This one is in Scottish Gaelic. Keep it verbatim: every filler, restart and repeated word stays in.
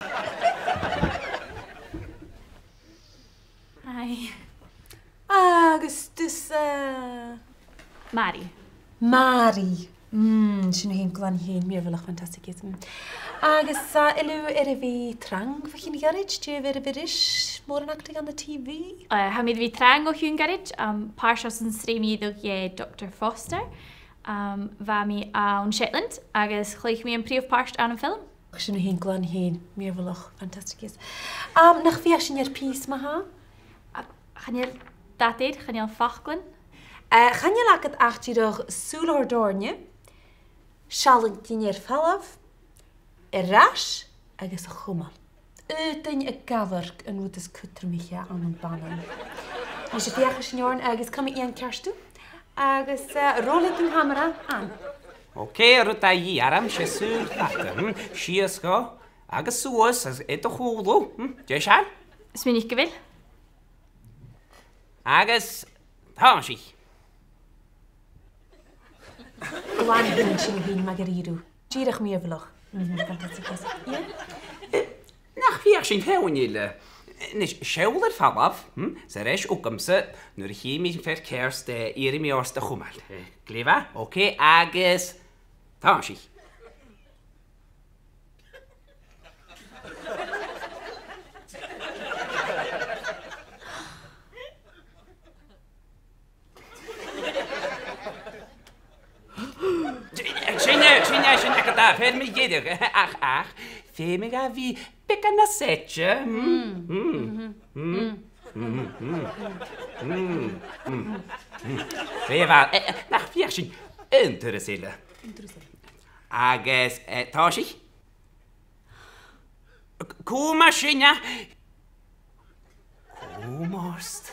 Hi. Agus tusa, eh, Mary. Mary. Mm, sin thu fhèin, glan fhèin, mìorbhaileach, fantastic, yes. Mm. Agus, eh, a bheil thu air a bhith trang bho chionn ghoirid, dè bha thu air a bhith ris, mòran acting ann an T V? Eh, tha mi air a bhith trang o chionn ghoirid, um, pàirt às an t-sreath mu dheireadh, eh, Doctor Foster. Um, bha mi ann an Shetland, agus chluich mi am prìomh phàirt ann am film. Ach sin thu fhèin, glan fhèin, mìorbhaileach, fantastic, yes. Um, nach fheuch sinn air pìos ma-thà? A, chan eil dad air, chan eil faclan. Eh, chan eil agad ach dìreach sùil air dòrnaidh, sealltainn air falbh, air ais agus a chumail. Aodainn ag amharc an rud as cudromaiche ann am banana. Nise, feuchaidh sinn oirnn agus cumaidh Iain ceart thu. Agus, eh, rola an camara ann. Ok, rud a dhìth orm, 's e sùil fada, hm? Sìos dhomh, agus suas, agus air do chùlaibh, hm? Deiseil? Smaoinich gu bheil. Agus tòisich. Glan fhèin, sin thu fhèin, math dha-rìribh. Dìreach mìorbhaileach. Mhm, fantastic, yes. Iain? Eh, nach fheuch sinn feadhainn eile? Nis, seall air falbh, hm? 'S air ais thugamsa, nuair a chì mi am fear ceart, eh, iarraidh mi ort a chumail. Eh, glè mhath, ok, agus tòisich. Sin e, sin e, sin agad e, fear mu dheireadh. Ach, ach, feumaidh e bhith beagan nas fhaide. Mm, mm, mm, mm, mm, mm, mm, mm. Glè mhath, eh, eh, nach fheuch sinn aon turas eile? Aon turas eile. Agus, eh, tòisich. C-, cùm an sin, eh? Cùm ort.